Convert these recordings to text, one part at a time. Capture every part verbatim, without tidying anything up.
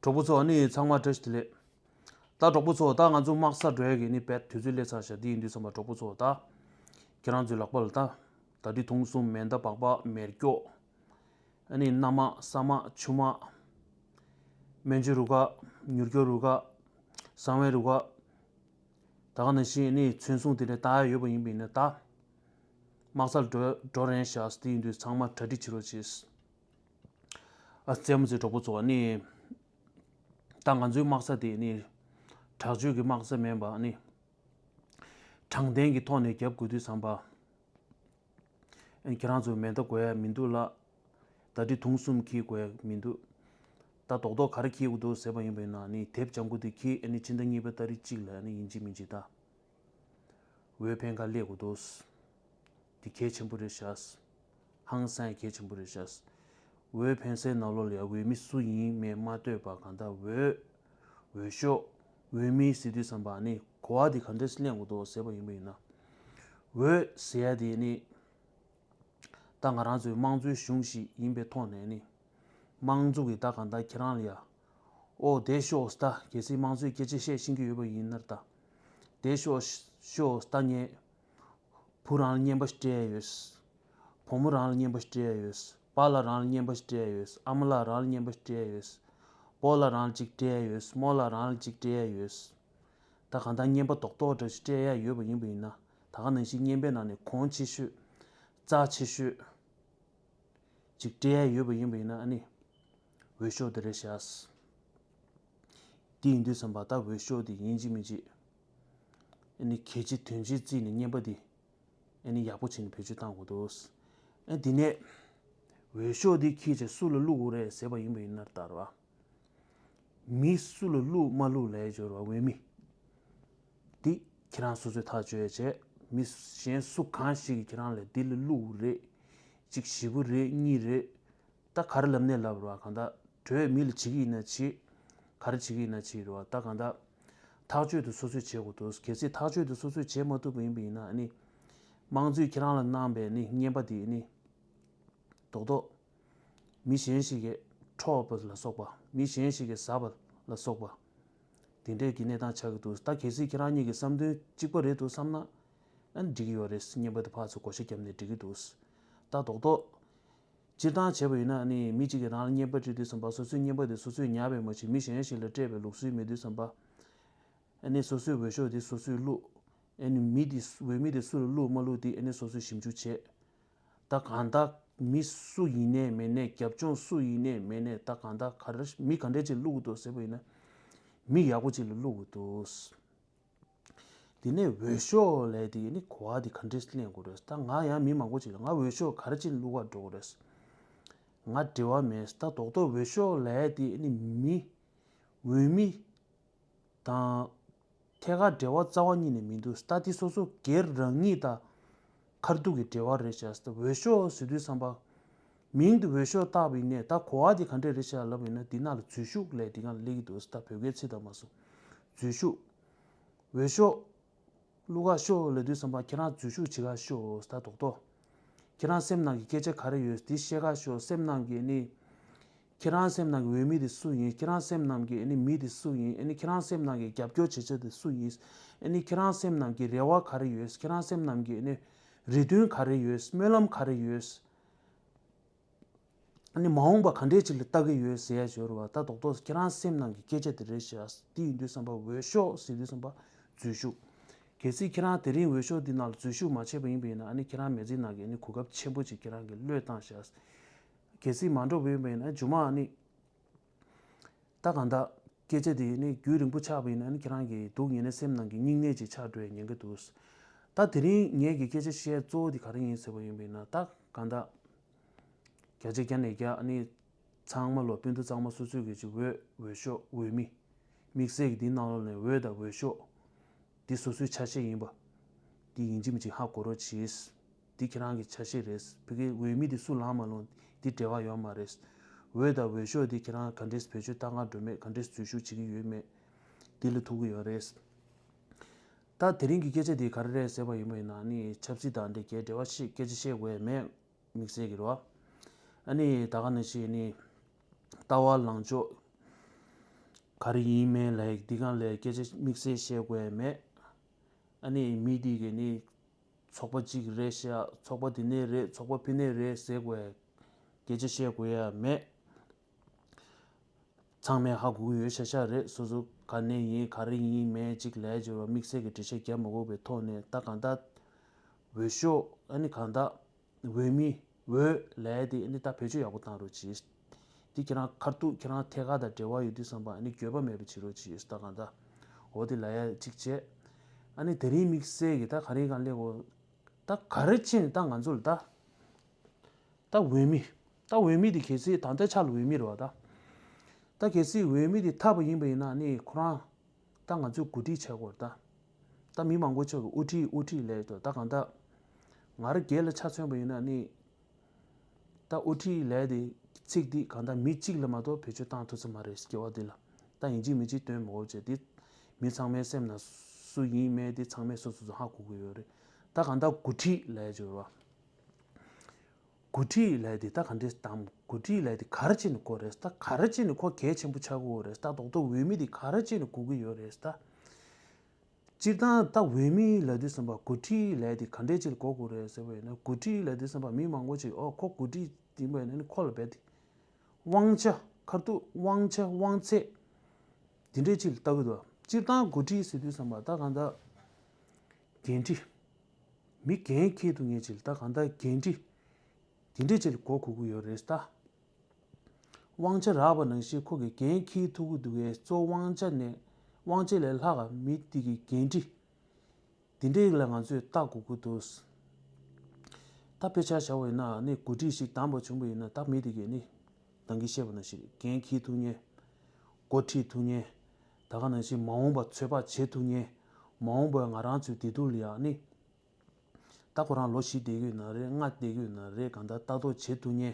གྲོགས་པོ་ཚོ་ཨ་ནི་ཚང་མ་བཀྲ་ཤིས་བདེ་ལེགས། ད་གྲོགས་པོ་ཚོ་ད་ང་ཚོ་དམག་ས་འགྲོ་ཡ་གི་ནི་བེད་དུས་ཚོད་སླེབས་ཚར་ཤག་འདི་ཡིན་དུས་ཙམ་པ་གྲོགས་པོ་ཚོ་ད་ཁྱེད་རང་ཚོའི་ལག་པ་ལ་ད་ད་དྲི་དུང་གསུམ་མེ་མདའ་སྦག་སྦག་མེ་སྒྱོགས། ཨ་ནི་སྣ་མ་ས་མ་ཆུ་མ། སྨན་བཅོས་རུ་ཁག་མྱུར་སྐྱོབ་རུ་ཁག་གསང་བའི་རུ་ཁག་ད་ག་ནང་བཞིན་ཨ་ནི་མཚོན་སྲུང་དེ་འདྲ་ད་ཡོད་པ་ཡིན་པ་ཡིན་ན་ད། དམག་སར་འགྲོ་འགྲོ་རན་ཤག་འདི་ཡིན་དུས་ཚང་མ་གྲ་སྒྲིག་བྱེད་རོགས་བྱེད། ཨ་རྩེད་མོ་རྩེ་གྲོགས་པོ་ཚོ་ཨ་ནི། ད་ང་ཚོའི་དམག་ས་དེ་ནི། དྲག་སྤྱོད་ཀྱི་དམག་ས་མིན་པ་ཨ་ནི། དྲང་བདེན་གྱི་ཐོག་ནས་རྒྱབ་དགོས་དུས་ཙམ་པ། ཨ་ནི་ཁྱེད་རང་ཚོ་མེ་མདའ་དགོས་ཡ་མི་འདུག་ལ། ད་དྲི་དུང་གསུམ་འཁྱེར་དགོས་ཡ་མི་འདུག་ད་རྡོག་རྡོག་ག་རེ་འཁྱེར་དགོས་འདུག་ཟེར་བ་ཡིན་པ་ཡིན་ན་ཨ་ནི་དེབ་ལྗང་ཁུ་དེ་འཁྱེར་ཨ་ནི་ཕྱི་ཟླ་གཉིས་པའི་ཏ་རིག་གཅིག་ལ་ཨ་ནི་ཡིན་གཅིག་མིན་གཅིག་ད། འོས་འཕེན་ཁ་སླེབས་དགོས་འདུག་འདི་གལ་ཆེན་པོ་རེད་ཤག་ཧང་སང་གལ་ཆེན་པོ་རེད་ཤག་འོས་འཕེན་སའི་ནང་ལོགས་ལ་ཡང་འོས་མི་སུ་ཡིན་མིན་མ་ལྟོས་པ་གང་ལྟར་འོས། འོས་ཤོག་འོས་མི་ཟེར་དུས་ཙམ་པ་ནི་གོ་བ་འདི་ག་འདྲས་ལེན་དགོས་འདུག་ཟེར་བ་ཡིན་པ་ཡིན་ན། འོས་ཟེར་ཡ་དེ་ནི། ད་ང་རང་ཚོའི་དམངས་གཙོའི་གཞུང་ཞིག་ཡིན་པའི་ཐོག་ནས་ནི། དམངས་གཙོ་གི་ད་གང་ལྟར་ཁྱེད་རང་ལ་ཡ། ཨོ་བསྡད་ཤོག་ད་གལ་སྲིད་དམངས་གཙོའི་སྐད་ཆ་བཤད་ཤེས་ཀྱི་ཡོད་པ་ཡིན་ན་ད། བསྡད་ཤོག་ཤོག་ད་ངས། བུ་རང་ལ་རྔན་པ་ཞིག་སྤྲད་ཡ་ཡོད། བུ་མོ་རང་ལ་རྔན་པ་ཞིག་སྤྲད་ཡ་ཡོད། པཱ་ལགས་རང་ལ་རྔན་པ་ཞིག་སྤྲད་ཡ་ཡོད། ཨ་མ་ལགས་རང་ལ་རྔན་པ་ཞིག་སྤྲད་ཡ་ཡོད། སྤོ་ལགས་རང་ལ་གཅིག་སྤྲད་ཡ་ཡོད། རྨོ་ལགས་རང་ལ་གཅིག་སྤྲད་ཡ་ཡོད། ད་གང་ལྟར་རྔན་པ་རྡོག་རྡོག་འདྲ་ཞིག་སྤྲད་ཡ་ཡོད་པ་ཡིན་པ་ཡིན་ན་ད་ག་ནང་བཞིན་རྔན་པའི་ནང་ནས་གོང་ཆེ་ཤོས། རྩ་ཆེ་ཤོས། ཅིག་སྤྲད་ཡ་ཡོད་པ་ཡིན་པ་ཡིན་ན་ཨ་ནི། འོས་ཤོག་དེ་རེད་ཤག་དེ་ཡིན་དུས་ཙམ་པ་ད་འོས་ཤོག་དེ་ཡིན་གཅིག་མིན་གཅིག་ཨ་ནི་གལ་ཆེ་དོན་ཆེ་བརྩིས་ནས་རྔན་པ་དེ། ཨ་ནི་ཡག་པོ་བྱས་ནས་བེད་སྤྱོད་གཏང་དགོས་འདུག་ཨ་དེ་ནས། འོས་ཤོག་དེ་འཁྱེར་བྱས་སུ་ལ་བླུག་དགོས་རེད་ཟེར་བ་ཡིན་པ་ཡིན་ན་ད་རེད་བ། མི་སུ་ལ་བླུག་མ་བླུག་ལས་སྦྱོར་བ་འོས་མི། འདི་ཁྱེད་རང་སོ་སོས་ཐག་གཅོད་ཡ་བྱས། མི་གཞན་སུ་གང་ཞིག་གིས་ཁྱེད་རང་ལ་འདི་ལ་བླུག་རེད། གཅིག་ཞེ་པོ་རེད་གཉིས་རེད། ད་ག་རེ་ལབ་ནས་ལབ་རེད་བ་གང་ལྟར་གྲོས་མི་ལ་བྱེད་ཀྱི་ཡིན་ན་བྱེད། ག་རེ་བྱེད་ཀྱི་ཡིན་ན་བྱེད་རེད་བ་ད་གང་ལྟར། ཐག་གཅོད་དུ་སོ་སོས་བྱེད་དགོས་འདུག་གལ་སྲིད་ཐག་གཅོད་དུ་སོ་སོས་བྱེད་མ་ཐུབ་པ་ཡིན་པ་ཡིན་ན་ཨ་ནི། དམངས་གཙོས་ཁྱེད་རང་ལ་གནང་པའི་ནི་རྔན་པ་དེ་ནི། རྡོག་རྡོག་མི་གཞན་ཞིག་གིས་འཕྲོག་པ་ལ་སོགས་པ། མི་གཞན་ཞིག་གིས་ཟ་བ་ལ་སོགས་པ། དེ་འདྲའི་གི་གནས་སྟངས་ཆགས་ཀྱི་འདུག་ད་གལ་སྲིད་ཁྱེད་རང་གཉིས་ཀྱི་བསམ་དོན་གཅིག་པ་རེད་འདུག་བསམ་ན། ཨ་ནི་འགྲིག་གི་ཡོད་རེད། རྔན་པ་དེ་ཕར་ཚུར་བགོ་བཤའ་བརྒྱབ་ནས་འགྲིག་གི་འདུག་ད་རྡོག་རྡོག་སྤྱིར་བཏང་བྱས་པ་ཡིན་ན་ཨ་ནི་མི་གཅིག་གིས་རང་ལ་རྔན་པ་སྤྲད་དུས་ཙམ་པ་སོ་སོའི་རྔན་པ་དེ་སོ་སོས་ཉར་བས་མ་ཚད་མི་གཞན་ཞིག་ལ་སྤྲད་པའི་ལུགས་སྲོལ་མེད་དུས་ཙམ་པ། ཨ་ནི་སོ་སོའི་འོས་ཤོག་དེ་སོ་སོས་བླུག་ཨ་ནི་མི་དེ་འོས་མི་དེ་སུ་ལ་བླུག་མ་བླུག་དེ་ཨ་ནི་སོ་སོས་ཞིབ་འཇུག་བྱེད། ད་གང་ལྟར་མི་སུ་ཡིན་ནའི་མིན་ནའི་རྒྱབ་ལྗོངས་སུ་ཡིན་ནའི་མིན་ནའི་ད་གང་ལྟར་ག་རེ་མི་ག་འདྲས་ཅིག་བླུག་གི་འདུག་ཟེར་བ་ཡིན་ན། མི་ཡག་པོ་ཅིག་ལ་བླུག་གི་འདུག་དེ་ནས་འོས་ཤོག་ལས་དེ་ནི་གོ་བ་དེ་ག་འདྲས་ལེན་དགོས་རེད། ད་ང་ཡང་མི་མང་པོ་ཅིག་ལ་ང་འོས་ཤོག་ག་རེ་ཅིག་བླུག་ག་འགྲོ་དགོས་རེད། ང་འབྲེལ་བ་མེད། ད་རྡོག་རྡོག་འོས་ཤོག་ལས་དེ་ནི་མི། འོས་མི། དང་། ཐད་ཀར་འབྲེལ་བ་རྩ་བ་ཉིད་ནས་མི་འདུག་ད་དེ་སོ་སོ་སྒེར་རང་ཉིད་དང་། ཁ་ཐུག་གི་འབྲེལ་བ་རེད་ཤག་འོས་ཤོག་ཟེར་དུས་ཙམ་པ། མིང་དུ་འོས་ཤོག་བཏགས་པ་ཡིན་ནའི་ད་གོ་བ་དེ་ག་འདྲས་རེད་ཤག་ལབ་ཡིན་ན་འདི་ནང་ལ་འཛུལ་ཞུགས་ལས་འདི་ག་ལ་སླེབས་ཀྱི་འདུག་ད་བོད་སྐད་ཚིག་དང་མ་སོང་། འཛུལ་ཞུགས། འོས་ཤོག་བླུག་ག་ཤོག་ལབ་དུས་ཙམ་པ་ཁྱེད་རང་འཛུལ་ཞུགས་བྱེད་ག་ཤོག་ད་རྡོག་རྡོག་ཁྱེད་རང་སེམས་ནང་གི་སྐད་ཆ་ག་རེ་ཡོད་འདི་བཤད་ག་ཤོག་སེམས་ནང་གི་ནི། ཁྱེད་རང་སེམས་ནང་གི་འོས་མི་དེ་སུ་ཡིན། ཁྱེད་རང་སེམས་ནང་གི་ཨ་ནི་མི་དེ་སུ་ཡིན། ཨ་ནི་ཁྱེད་རང་སེམས་ནང་གི་རྒྱབ་སྐྱོར་བྱེད་བྱེད་དེ་སུ་ཡིན། ཨ་ནི་ཁྱེད་རང་སེམས་ནང་གི་རེ་བ་ག་རེ་ཡོད། ཁྱེད་རང་སེམས་ནང་གི་ཨ་ནི་རེ་འདུན་ག་རེ་ཡོད། སྨོན་ལམ་ག་རེ་ཡོད། ཨ་ནི་མ་འོངས་པ་ག་འདྲས་ཅིག་ལ་ལྟ་གི་ཡོད་ཟེར་ཡ་ཞོར་བ་ད་རྡོག་རྡོག་ཁྱེད་རང་སེམས་ནང་གི་སྐད་ཆ་དེ་རེད་ཤག་དེ་ཡིན་དུས་ཙམ་པ་འོས་ཤོག་ཟེར་དུས་ཙམ་པ་འཛུལ་ཞུགས། གལ་སྲིད་ཁྱེད་རང་དེ་རིང་འོས་ཤོག་འདི་ནང་ལ་འཛུལ་ཞུགས་མ་བྱས་པ་ཡིན་པ་ཡིན་ན་ཨ་ནི་ཁྱེད་རང་མི་ཚེ་ནང་གི་ཨ་ནི་གོ་སྐབས་ཆེན་པོ་ཅིག་ཁྱེད་རང་གིས་བློས་བཏང་ཤག་གལ་སྲིད་མ་འགྲོ་བ་ཡིན་པ་ཡིན་ན་རྗེས་མ་ཨ་ནི། ད་གང་ལྟར་སྐད་ཆ་དེ་ནི་རྒྱུན་རིང་པོ་ཆགས་པ་ཡིན་ན་ཨ་ནི་ཁྱེད་རང་གི་སྡུག་ཉེས་ནས་སེམས་ནང་གི་སྙིང་ནད་ཅིག་ཆགས་འགྲོ་ཡ་ཉེན་ཁ་འདུག་ད་དེ་རིང་ངེད་ཀྱི་སྐད་ཆ་བཤད་གཙོ་བོ་དེ་ག་རེ་ཡིན་ཟེར་བ་ཡིན་པ་ཡིན་ན་ད་གང་ལྟར། བརྒྱ་ཆ་བརྒྱ་ནས་བརྒྱ་ཨ་ནི། ཚང་མ་ལོ་སྤུན་ཟླ་ཚང་མ་སོ་སོའི་གི་ཅིག་འོས་འོས་ཤོག་འོས་མི། དམིགས་བསལ་གྱི་འདི་ནང་ལོགས་ནས་འོས་དང་འོས་ཤོག་འདི་སོ་སོའི་ཆ་ཤས་ཡིན་པ། འདི་ཡིན་གཅིག་མིན་གཅིག་ཧ་གོ་རོགས་གྱིས། འདི་ཁྱེད་རང་གི་ཆ་ཤས་རེད། ཕ་གི་འོས་མི་འདི་སུ་ལངས་མ་ལངས་འདི་འབྲེལ་བ་ཡོད་མ་རེད། འོས་དང་འོས་ཤོག་འདི་ཁྱེད་རང་ག་འདྲས་བེད་སྤྱོད་གཏང་ག་འགྲོ་མེད་ག་འདྲས་འཛུལ་ཞུགས་བྱེད་ཀྱི་ཡོད་མེད། འདི་ལ་ཐུག་གི་ཡོད་རེད། ད་དེ་རིང་གི་སྐད་ཆ་འདི་ག་རེ་རེད་ཟེར་བ་ཡིན་པ་ཡིན་ན་ནི་ཆབ་སྲིད་དང་འབྲེལ་གྱི་འབྲེལ་བ་ཤིག་སྐད་ཆ་བཤད་དགོས་ཡ་མེད། དམིགས་བསལ་གྱི་རེད་བ། ཨ་ནི་ད་ག་ནང་བཞིན་ནི། ལྟ་བ་ལངས་ཕྱོགས། ག་རེ་ཡིན་མིན་ལ་འདི་གང་ལ་སྐད་ཆ་དམིགས་བསལ་བཤད་དགོས་ཡ་མེད། ཨ་ནི་མི་འདི་གི་ནི་ཚོགས་པ་གཅིག་རེད་ཤག་ཚོགས་པ་འདི་ནས་རེད། ཚོགས་པ་ཕི་ནས་རེད་ཟེར་དགོས་ཡ། སྐད་ཆ་བཤད་དགོས་ཡ་མེད། ཚང་མས་ཧ་གོ་གི་ཡོད་ཤག་ཤག་རེད། སོ་སོ་ག་ནས་ཡིན་ག་རེ་ཡིན་མིན་ཅིག་ལ་འབྱོར་བ་དམིགས་བསལ་གྱི་འགྲེལ་བཤད་རྒྱབ་མ་དགོས་པའི་ཐོག་ནས་ད་གང་ལྟར་འོས་ཤོག་ཨ་ནི་གང་ལྟར་འོས་མི་འོས་ལས་དེ་ཨ་ནི་ད་བེད་སྤྱོད་ཡག་པོ་བཏང་རོགས་གྱིས། དེ་ཁྱེད་རང་ཁ་ཐུག་ཁྱེད་རང་ཐད་ཀར་དང་འབྲེལ་བ་ཡོད་དུས་ཙམ་པ་ཨ་ནི་འགྱོད་པ་མེད་པ་བྱེད་རོགས་གྱིས། ད་གང་ལྟར་འོ་དེ་ལ་ཡ་གཅིག་བྱས། ཨ་ནི་དེ་རིང་དམིགས་བསལ་གྱི་ད་ག་རེ་གང་ལས་གོ་ད་ག་རེ་ཕྱིན་ད་ང་ཚོ་ལ་ད། ད་འོས་མི། ད་འོས་མི་དེ་གལ་སྲིད་ད་ལྟའི་ཆ་ལ་འོས་མི་རེད་བ་ད། ད་གལ་སྲིད་འོས་མི་དེ་ཐར་པ་ཡིན་པ་ཡིན་ན་ནི་ཁོ་རང་། ད་ང་ཚོས་འགོ་ཁྲིད་བྱ་དགོས་རེད་ད། ད་མི་མང་པོ་ཆགས་ཀྱི་དབུ་ཁྲིད་དབུ་ཁྲིད་ལས་དོ་ད་གང་ལྟར། ང་རང་སྒེར་ལ་ཆ་མཚོན་པ་ཡིན་ན་ནི། ད་དབུ་ཁྲིད་ལས་དེ་ཚིག་འདི་གང་ལྟར་མི་གཅིག་ལ་མ་གཏོགས་བེད་སྤྱོད་བཏང་ཐུབ་ས་མ་རེད་སྐྱེ་བ་འདི་ལ། ད་ཡིན་གཅིག་མིན་གཅིག་སྟོན་མ་དགོས་བྱས་དེ། མི་ཚང་མའི་སེམས་ནང་སུ་ཡིན་མེད་དེ་ཚང་མས་སོ་སོ་སོ་ཧ་གོ་གི་ཡོད་རེད། ད་གང་ལྟར་འགོ་ཁྲིད་ལས་སྦྱོར་བ། འགོ་ཁྲིད་ལས་དེ་ད་ག་འདྲས་དང་འགོ་ཁྲིད་ལས་དེ་ག་རེ་བྱས་ནས་དགོས་རེད་ད་ག་རེ་བྱས་ནས་ཁོ་གལ་ཆེན་པོ་ཆགས་ཀྱི་ཡོད་རེད་ད་རྡོག་རྡོག་འོས་མི་དེ་ག་རེ་བྱས་ནས་དགོས་ཀྱི་ཡོད་རེད་ད། སྤྱིར་བཏང་ད་འོས་མི་ལབ་དུས་ཙམ་པ་འགོ་ཁྲིད་ལས་དེ་ག་འདྲས་ཅིག་ལ་གོ་དགོས་རེད་ཟེར་བ་ཡིན་ན་འགོ་ཁྲིད་ལབ་དུས་ཙམ་པ་མི་མང་པོ་ཅིག་ཨོ་ཁོ་འགོ་ཁྲིད་ཡིན་པ་ཡིན་ན་ནི་ཁོ་ལ་རྦད་དེ་དབང་ཆ་ཁ་ཐུག་དབང་ཆ་དབང་ཚད་དེ་འདྲས་ཅིག་ལ་ལྟ་གི་འདུག་སྤྱིར་བཏང་འགོ་ཁྲིད་ཟེར་དུས་ཙམ་པ་ད་གང་ལྟར་འགན་འཁྲི། མི་འགན་འཁྱེར་ཐུབ་མཁན་ཅིག་ལ་ད་གང་ལྟར་འགན་འཁྲི་དེ་འདྲས་ཅིག་ལ་གོ་དགོས་ཀྱི་ཡོད་རེད་ད། དབང་ཆ་རག་པ་ནང་བཞིན་ཁོ་གིས་འགན་འཁྱེར་ཐུབ་ཀྱི་འདུག་གས་གཙོ་བོ་དབང་ཆ་ནས་དབང་ཆ་ལས་ལྷག་ག་མི་དེ་གི་འགན་འཁྲི་དེ་འདྲའི་ལ་ང་ཚོས་ལྟ་དགོས་ཀྱི་འདུག་ད་དཔེ་ཆ་བཞག་པ་ཡིན་ན་ནི་འགོ་ཁྲིད་ཞིག་བདམས་པ་བྱུང་བ་ཡིན་ན་ད་མི་དེ་གས་ནི་ད་གིན་བཤད་པ་ནང་བཞིན་འགན་འཁྱེར་ཐུབ་མཁན། འགོ་ཁྲིད་ཐུབ་མཁན། ད་ག་ནང་བཞིན་མ་འོངས་པ་ཚོད་དཔག་བྱེད་ཐུབ་མཁན། མ་འོངས་པའི་ང་རང་ཚོའི་བདེ་སྡུག་ལ་ཡང་ནི། ད་ཁོ་རང་ལོ་བཞི་བསྡད་ཀྱི་ཡོད་ན་རེད་ལྔ་བསྡད་ཀྱི་ཡོད་ན་རེད་གང་ལྟར་ལྟ་རྟོག་བྱེད་ཐུབ་མཁན།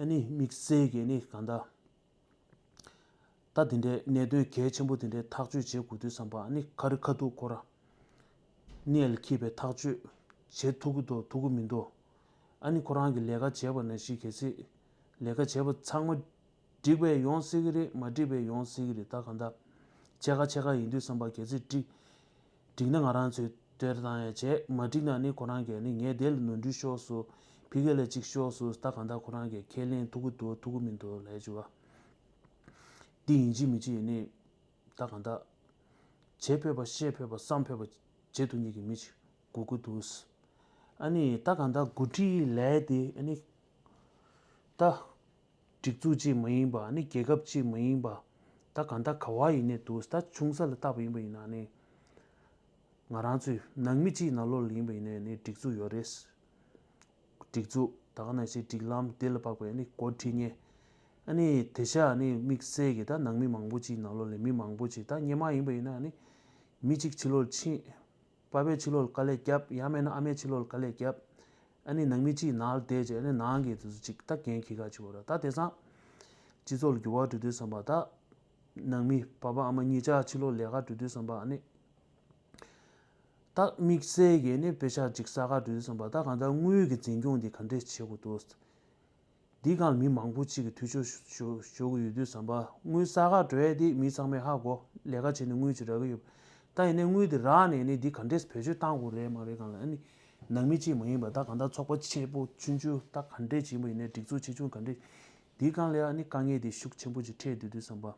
ཨ་ནི་དམིགས་བསལ་གྱི་ནི་གང་ལྟར། ད་དེ་འདྲའི་གནད་དོན་གལ་ཆེན་པོ་དེ་འདྲའི་ཐག་གཅོད་བྱེད་དགོས་དུས་ཙམ་པ་ཨ་ནི་ཁ་རི་ཁ་ཐུག་ཁོ་རང་གནད་ལ་འཁེལ་བའི་ཐག་གཅོད་བྱེད་ཐུབ་ཀྱི་འདུག་ཐུབ་ཀྱི་མི་འདུག་ཨ་ནི་ཁོ་རང་གི་ལས་ཀ་བྱས་པ་ནང་བཞིན་གལ་སྲིད་ལས་ཀ་བྱས་པ་ཚང་མ་འགྲིག་པའི་ཡོང་སྲིད་ཀྱི་རེད། མ་འགྲིག་པའི་ཡོང་སྲིད་ཀྱི་རེད། ད་གང་ལྟར་ཕྱེད་ཀ་ཕྱེད་ཀ་ཡིན་དུས་ཙམ་པ་གལ་སྲིད་འགྲིག་འགྲིག་ན་ང་རང་ཚོས་དེར་བཏང་ཡ་བྱས། མ་འགྲིག་ན་ནི་ཁོ་རང་གིས་ནི་ངས་དེ་ལ་ནོར་འཁྲུལ་ཤོར་སོང་། ཕ་གི་ལ་གཅིག་ཤོར་སོང་། ད་གང་ལྟར་ཁོ་རང་གིས་ཁས་ལེན་ཐུབ་ཀྱི་འདུག་ཐུབ་ཀྱི་མི་འདུག་ལབ་བྱས་པ། འདི་ཡིན་གཅིག་མིན་གཅིག་ཡིན་ནི། ད་གང་ལྟར། བྱེད་ཕོད་པ་བཤད་ཕོད་པ་བསམ་ཕོད་པ་བྱེད་ཐུབ་མཁན་གྱི་མི་ཞིག་དགོས་ཀྱི་འདུག་ཨ་ནི་ད་གང་ལྟར་འགོ་ཁྲིད་ལས་དེ་ཨ་ནི། ད། སྒྲིག་འཛུགས་གཅིག་མ་ཡིན་པ་ཨ་ནི་རྒྱལ་ཁབ་གཅིག་མ་ཡིན་པ། ད་གང་ལྟར་ག་བ་ཡིན་ནའི་འདུག་ད་ཆུང་ས་ལ་བལྟས་པ་ཡིན་པ་ཡིན་ན་ནི། ང་རང་ཚོའི་ནང་མི་གཅིག་ནང་ལོགས་ལ་ཡིན་པ་ཡིན་ནའི་ནི་སྒྲིག་འཛུགས་ཡོད་རེད། སྒྲིག་འཛུགས་ད་ག་ནང་བཞིན་སྒྲིག་ལམ་དེ་ལ་དཔག་པའི་ནི་འགོ་ཁྲིད་མཁན། ཨ་ནི་དེ་ཤ་ནི་དམིགས་བསལ་གྱི་ད་ནང་མི་མང་པོ་གཅིག་ནང་ལོགས་ལ་མི་མང་པོ་གཅིག་ད་སྔོན་མ་ཡིན་པ་ཡིན་ན་ནི། མི་གཅིག་ཕྱི་ལོགས་ལ་ཕྱིན། པ་ཕས་ཕྱི་ལོགས་ལ་དཀའ་ལས་བརྒྱབ། ཡང་མིན་ན་ཨ་མས་ཕྱི་ལོགས་ལ་དཀའ་ལས་བརྒྱབ། ཨ་ནི་ནང་མི་གཅིག་ནང་ལ་བསྡད་བྱས་ཨ་ནི་ནང་གི་དེ་ཚོ་གཅིག་ད་འགན་འཁྱེར་ག་བྱེད་དགོས་རེད། ད་དེང་སང་སྤྱི་ཚོགས་ལ་འགྱུར་བ་འགྲོ་དུས་ཙམ་པ་ད་ནང་མི་པ་ཕ་ཨ་མ་གཉིས་ཆ་ཕྱི་ལོགས་ལས་ཀ་འགྲོ་དུས་ཙམ་པ་ཨ་ནི་ད་དམིགས་བསལ་གྱི་ནི་དཔེ་ཆ་གཅིག་གསར་ཁ་འགྲོ་དུས་ཙམ་པ་ད་གང་ལྟར་དངུལ་གྱི་འཛིན་སྐྱོང་འདི་ག་འདྲས་བྱེད་དགོས་འདུག་འདི་སྒང་ལ་མི་མང་པོ་གཅིག་གིས་འཐུས་ཤོར་ཤོར་ཤོར་གྱི་ཡོད་དུས་ཙམ་པ་དངུལ་གསར་ཁ་འགྲོ་ཡས་འདི་མི་ཚང་མས་ཧ་གོ། ལས་ཀ་བྱས་ནས་དངུལ་ཅིག་རག་གི་ཡོད། ད་ཡིན་ནའི་དངུལ་འདི་རག་ནས་ནི་འདི་ག་འདྲས་བེད་སྤྱོད་བཏང་དགོས་རེད་མ་རེད་སྒང་ལ་ཨ་ནི་ནང་མི་གཅིག་མ་ཡིན་པ་ད་གང་ལྟར་ཚོགས་པ་ཆེ་པོ་ཆུང་ཆུང་ད་ག་འདྲས་ཅིག་ཡིན་པ་ཡིན་ནའི་སྒྲིག་འཛུགས་ཆེ་ཆུང་ག་འདྲས་འདི་སྒང་ལ་ཨ་ནི་དཀའ་ངལ་འདི་ཤུགས་ཆེན་པོ་ཅིག་འཕྲད་སྡོད་དུས་ཙམ་པ་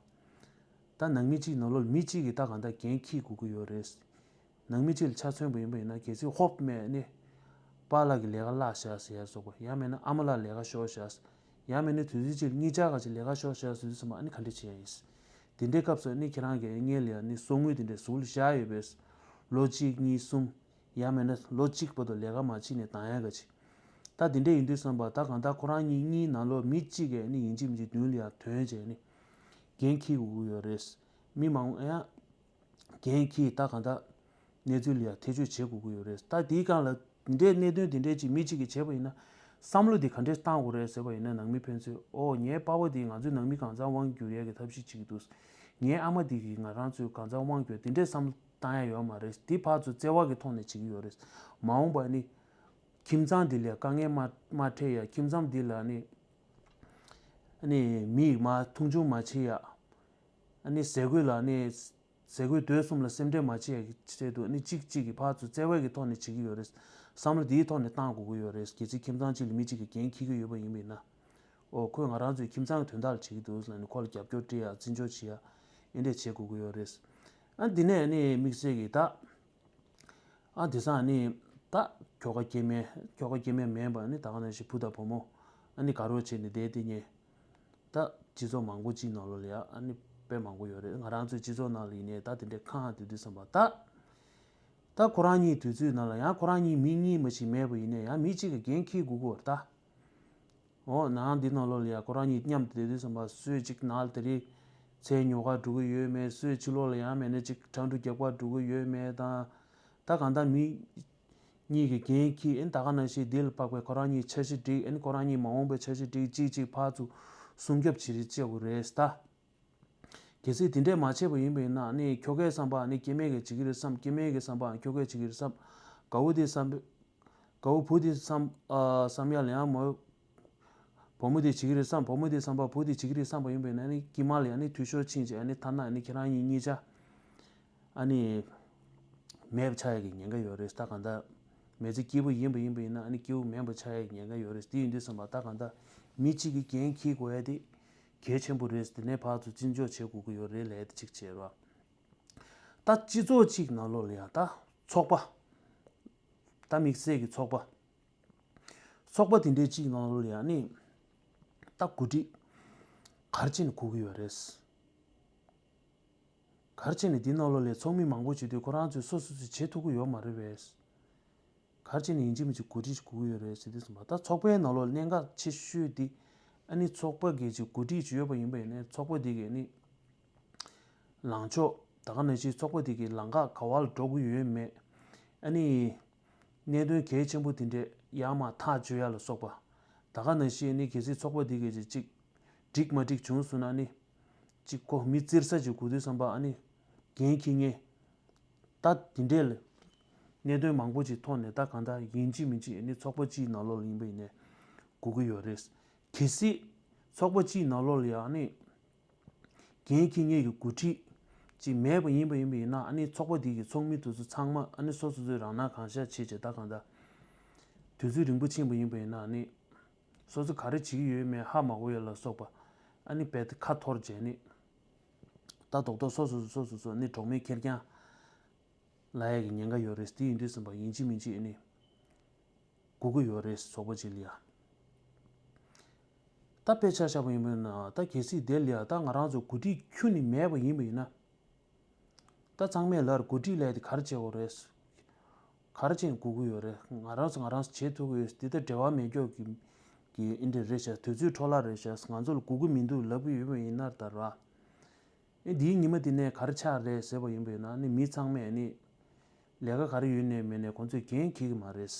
ད་ནང་མི་གཅིག་ནང་ལོགས་མི་གཅིག་གིས་ད་གང་ལྟར་འགན་འཁྱེར་དགོས་ཀྱི་ཡོད་རེད། ནང་མི་གཅིག་ལ་ཆ་མཚོན་པ་ཡིན་པ་ཡིན་ན་གལ་སྲིད་ཧོབ་སྨྲས་ནི། པཱ་ལགས་ཀྱི་ལས་ཀ་བརླག་བཞག་ཟེར་ཡ་སོགས་པ་ཡང་མིན་ན་ཨ་མ་ལགས་ལས་ཀ་ཤོར་བཞག་ཡང་མིན་ན་དུས་ཚོད་གཅིག་ལ་གཉིས་ཆ་ག་ཅིག་ལས་ཀ་ཤོར་བཞག་ཟེར་དུས་ཙམ་པ་ཨ་ནི་ག་འདྲས་བྱེད་ཡ་ཡིན། དེ་འདྲའི་སྐབས་སུ་ཨ་ནི་ཁྱེད་རང་གིས་སྔོན་ལ་ཡ་ནི་གསོག་དངུལ་དེ་འདྲས་ཟུར་ལ་བཞག་ཡོད་པས། ལོ་གཅིག་གཉིས་གསུམ། ཡང་མིན་ན་ལོ་གཅིག་བར་དུ་ལས་ཀ་མ་བྱེད་ནས་བཏང་ཡ་ག་ཅིག་ད་དེ་འདྲས་ཡིན་དུས་ཙམ་པ་ད་གང་ལྟར་ཁོ་རང་གཉིས་གཉིས་ནང་ལོགས་མི་གཅིག་གིས་ཨ་ནི་ཡིན་གཅིག་མིན་གཅིག་མདུན་ལ་ཡ་ཐོན་བྱས་ནི། འགན་འཁྱེར་དགོས་ཀྱི་ཡོད་རེད། མི་མང་ཡང་། འགན་འཁྱེར་ད་གང་ལྟར་གནས་ཚུལ་ལ་ཡང་ཐེ་བྱུས་བྱེད་དགོས་ཀྱི་ཡོད་རེད། ད་དེའི་སྒང་ལ་འདི་འདྲའི་གནད་དོན་འདི་འདྲའི་ཅིག་མི་གཅིག་གིས་བྱས་པ་ཡིན་ན་བསམ་བློ་འདི་ག་འདྲས་བཏང་དགོས་རེད་ཟེར་བ་ཡིན་ན་ནང་མི་ཕན་ཚུན་ཨོ་ངའི་པ་ཕ་འདིས་ང་ཚོའི་ནང་མི་གང་ཚང་དབང་བསྒྱུར་ཡས་ཀྱི་ཐབས་ཤེས་བྱེད་ཀྱི་འདུག་ངའི་ཨ་མ་འདི་གིས་ང་རང་ཚོའི་གང་ཚང་དབང་བསྒྱུར་འདི་འདྲའི་བསམ་བློ་བཏང་ཡ་ཡོད་མ་རེད། འདི་ཕར་ཚུར་བརྩེ་བ་གི་ཐོག་ནས་བྱེད་ཀྱི་ཡོད་རེད། མ་འོངས་པ་ནི་ཁྱིམ་ཚང་འདི་ལ་དཀའ་ངལ་མ་མ་འཕྲད་ཡ། ཁྱིམ་ཚང་འདི་ལ་ནི་ནི་མི་མ་མཐོང་ཆུང་མ་བྱེད་ཡ། ཨ་ནི་ཟས་གོས་ལ་ཨ་ནི་ཟས་གོས་དུས་གསུམ་ལ་སེམས་ཁྲལ་མ་བྱེད་ཡ་གི་ཆེད་དུ་ཨ་ནི་གཅིག་གཅིག་གི་ཕར་ཚུར་བརྩེ་བའི་གི་ཐོག་ནས་བྱེད་ཀྱི་ཡོད་རེད། བསམ་བློ་དེའི་ཐོག་ནས་བཏང་དགོས་ཀྱི་ཡོད་རེད། གལ་སྲིད་ཁྱིམ་ཚང་གཅིག་ལ་མི་གཅིག་གིས་འགན་འཁྱེར་གྱི་ཡོད་པ་ཡིན་པ་ཡིན་ན། ཨོ་ཁོས་ང་རང་ཚོའི་ཁྱིམ་ཚང་གི་དོན་དག་ལ་བྱེད་ཀྱི་འདུག་ཟེར་ནས་ཁོ་ལ་རྒྱབ་སྐྱོར་སྤྲད་ཡ་བརྩི་འཇོག་བྱེད་ཡ་ཨེ་འདྲས་བྱེད་དགོས་ཀྱི་ཡོད་རེད། ཨ་འདི་ནས་ཨ་ནི་དམིགས་བསལ་གྱི་ད། ཨ་དེང་སང་ནི་ད་ཁྱོ་ག་སྐྱེ་དམན་ཁྱོ་ག་སྐྱེ་དམན་མེད་པ་ནི་ད་ག་ནང་བཞིན་བུ་དང་བུ་མོ་ཨ་ནི་དགའ་རོགས་བྱས་ནས་བསྡད་དེ་ཉེ། ད་སྤྱི་ཚོགས་མང་པོ་ཅིག་ནང་ལོགས་ལ་ཡ་ཨ་ནི་དཔེ་མང་པོ་ཡོད་རེད། ང་རང་ཚོའི་སྤྱི་ཚོགས་ནང་ལ་ཡིན་ནའི་ད་དེ་འདྲའི་ཁ་ཧང་དེ་དུས་ཙམ་པ་ད། ད་ཁོ་རང་གཉིས་དུས་ཚོད་ནང་ལ་ཡང་ཁོ་རང་གཉིས་མི་གཉིས་མ་ཞིག་མེད་པ་ཡིན་ནའི་ཡང་མི་གཅིག་གིས་འགན་འཁྱེར་དགོས་ཀྱི་ཡོད་རེད་ད། འོ་ནང་འདི་ནང་ལོགས་ལ་ཡ་ཁོ་རང་གཉིས་མཉམ་དུ་བསྡད་དུས་ཙམ་པ་སུས་གཅིག་ནང་ལ་དེ་རིང་ཚལ་ཉོ་གར་འགྲོ་གི་ཡོད་མེད། སུས་ཕྱི་ལོགས་ལ་ཡང་མེད་ན་གཅིག་ཁྲ་འགྲོ་རྒྱག་པར་འགྲོ་གི་ཡོད་མེད་དང་། ད་གང་ལྟར་མི་གཉིས་ཀྱི་འགན་འཁྱེར་ཨེ་ད་ག་ནང་བཞིན་འདི་ལ་དཔག་པའི་ཁོ་རང་གཉིས་འཆར་གཞི་སྒྲིག་ཨེ་ཁོ་རང་གཉིས་མ་འོངས་པའི་འཆར་གཞི་སྒྲིག་གཅིག་གཅིག་ཕར་ཚུར་སྲུང་སྐྱོབ་བྱེད་རེས་བྱེད་དགོས་རེད་ད། གལ་སྲིད་དེ་འདྲས་མ་བྱས་པ་ཡིན་པ་ཡིན་ན་ནི་ཁྱོ་གའི་བསམ་པ་ནི་སྐྱེ་དམན་གྱིས་བྱེད་ཀྱི་རེད་བསམ། སྐྱེ་དམན་གྱི་བསམ་པའང་ཁྱོ་གས་བྱེད་ཀྱི་རེད་བསམ། དགའ་བོ་དེ་བསམ། དགའ་བོ་བུ་དེ་བསམ། ཨ་བསམ་ཡ་ལ་ཡང་མོ། བུ་མོ་དེ་བྱེད་ཀྱི་རེད་བསམ། བུ་མོ་དེ་བསམ་པ་བུ་དེ་བྱེད་ཀྱི་རེད་བསམ་པ་ཡིན་པ་ཡིན་ན་ནི་དཀྱིལ་མ་ལ་ཡང་ནི་འཐུས་ཤོར་ཕྱིན་བྱས་ནི་ཐ་ན་ནི་ཁྱེད་རང་གཉིས་གཉིས་ཆ། ཨ་ནི། མེད་པ་ཆགས་ཡ་གི་ཉེན་ཁ་ཡོད་རེད་ད་གང་ལྟར། མི་ཚེ་སྐྱིད་པོ་ཡིན་པ་ཡིན་པ་ཡིན་ན་ཨ་ནི་སྐྱིད་པོ་མེད་པ་ཆགས་ཡ་གི་ཉེན་ཁ་ཡོད་རེད། དེ་ཡིན་དུས་ཙམ་པ་ད་གང་ལྟར་མི་གཅིག་གིས་འགན་འཁྱེར་དགོས་ཡ་དེ་གལ་ཆེན་པོ་རེད། དེ་ནས་ཕར་ཚུར་བརྩི་འཇོག་བྱེད་དགོས་ཀྱི་ཡོད་རེད་ལབ་ཡ་དེ་གཅིག་བྱས་རོགས། ད་སྤྱི་ཚོགས་གཅིག་ནང་ལོགས་ལ་ཡ་ད་ཚོགས་པ། ད་དམིགས་བསལ་གྱི་ཚོགས་པ། ཚོགས་པ་དེ་འདྲའི་གཅིག་ནང་ལོགས་ལ་ཡ་ནི། ད་འགོ་ཁྲིད་ག་རེ་བྱས་ནས་དགོས་ཀྱི་ཡོད་རེད། ག་རེ་བྱས་ནས་འདི་ནང་ལོགས་ལ་ཚོགས་མི་མང་པོ་བྱེད་དུས་ཁོ་རང་ཚོས་སོ་སོ་སོས་བྱེད་ཐུབ་ཀྱི་ཡོད་མ་རེད་པས། ག་རེ་བྱས་ནས་ཡིན་གཅིག་མིན་གཅིག་འགོ་ཁྲིད་ཅིག་དགོས་ཀྱི་ཡོད་རེད་ཟེར་དུས་ཙམ་པ་ད་ཚོགས་པའི་ནང་ལོགས་གནད་འགག་ཆེ་ཤོས་འདི་ཨ་ནི་ཚོགས་པ་གི་ཅིག་འགོ་ཁྲིད་ཅིག་ཡོད་པ་ཡིན་པ་ཡིན་ནའི་ཚོགས་པ་འདི་གི་ཨ་ནི་ལངས་ཕྱོགས་ད་ག་ནང་བཞིན་ཚོགས་པ་འདི་གི་ལམ་ཁ་ག་བ་ལ་འགྲོ་གི་ཡོད་མེད། ཨ་ནི་གནད་དོན་གལ་ཆེན་པོ་དེ་འདྲས་ཡར་མར་ཐག་གཅོད་ཡ་ལ་སོགས་པ། ད་ག་ནང་བཞིན་ནི་གལ་སྲིད་ཚོགས་པ་འདི་གི་ཅིག་འགྲིག་མ་འགྲིག་བྱུང་སོང་ན་ནི། ཅིག་ཁོ་མི་བཙིར་ས་ཅིག་དགོས་དུས་ཙམ་པ་ཨ་ནི། འགན་འཁྱེར་མཁན། ད་དེ་འདྲས་ལ། གནད་དོན་མང་པོ་ཅིག་ཐོག་ནས་ད་གང་ལྟར་ཡིན་གཅིག་མིན་གཅིག་ཨ་ནི་ཚོགས་པ་གཅིག་ནང་ལོགས་ལ་ཡིན་པ་ཡིན་ནའི། དགོས་ཀྱི་ཡོད་རེད། གལ་སྲིད། ཚོགས་པ་གཅིག་ནང་ལོགས་ལ་ཡང་ནི། འགན་འཁྱེར་མཁན་གྱི་འགོ་ཁྲིད་ཅིག་མེད་པ་ཡིན་པ་ཡིན་པ་ཡིན་ན་ཨ་ནི་ཚོགས་པ་འདི་གི་ཚོགས་མི་དེ་ཚོ་ཚང་མ་ཨ་ནི་སོ་སོ་ཚོས་རང་སྣང་གང་ཤར་བྱེད་བྱེད་ད་གང་ལྟར། དུས་ཚོད་རིང་པོ་ཕྱིན་པ་ཡིན་པ་ཡིན་ན་ཨ་ནི། སོ་སོ་ག་རེ་བྱེད་ཀྱི་ཡོད་མེད་ཧ་མ་གོ་ཡ་ལ་སོགས་པ། ཨ་ནི་རྦད་དེ་ཁ་འཐོར་བྱས་ནི། ད་རྡོག་རྡོག་སོ་སོ་སོ་སོ་སོ་ནི་གྲོགས་མེད་ཁེར་རྐྱང་། ལབ་ཡ་གི་ཉེན་ཁ་ཡོད་རེད། དེ་ཡིན་དུས་ཙམ་པ་ཡིན་གཅིག་མིན་གཅིག་ཨ་ནི། དགོས་ཀྱི་ཡོད་རེད་ཚོགས་པ་གཅིག་ལ་ཡ། ད་དཔེ་ཆ་བཞག་པ་ཡིན་པ་ཡིན་ན་ད་གལ་སྲིད་དེ་ལ་ཡ་ད་ང་རང་ཚོ་འགོ་ཁྲིད་ཁྱོན་ནས་མེད་པ་ཡིན་པ་ཡིན་ན། ད་ཚང་མས་ལར་འགོ་ཁྲིད་ལས་དེ་ག་རེ་བྱེད་དགོས་རེད། ག་རེ་བྱེད་དགོས་ཀྱི་ཡོད་རེད། ང་རང་ཚོ་ང་རང་ཚོ་བྱེད་ཐུབ་ཀྱི་ཡོད་འདི་ལྟར་འབྲེལ་བ་མེད་སྐྱོག་གི་གི་ཨིན་འདྲ་རེད་ཤག་དུས་ཚོད་འཕྲོ་བརླག་རེད་ཤག་ང་ཚོ་ལ་དགོས་ཀྱི་མི་འདུག་ལབ་ཀྱི་ཡོད་པ་ཡིན་ན་ད་ར། ཨེ་འདིའི་ཉི་མ་འདི་ནས་ག་རེ་ཆགས་རེད་ཟེར་བ་ཡིན་པས་ན་ནི་མི་ཚང་མས་ནི་ལས་ཀ་ག་རེ་ཡོད་ནས་མེད་ནས་ཁོང་ཚོས་འགན་འཁྱེར་གྱི་མ་རེད།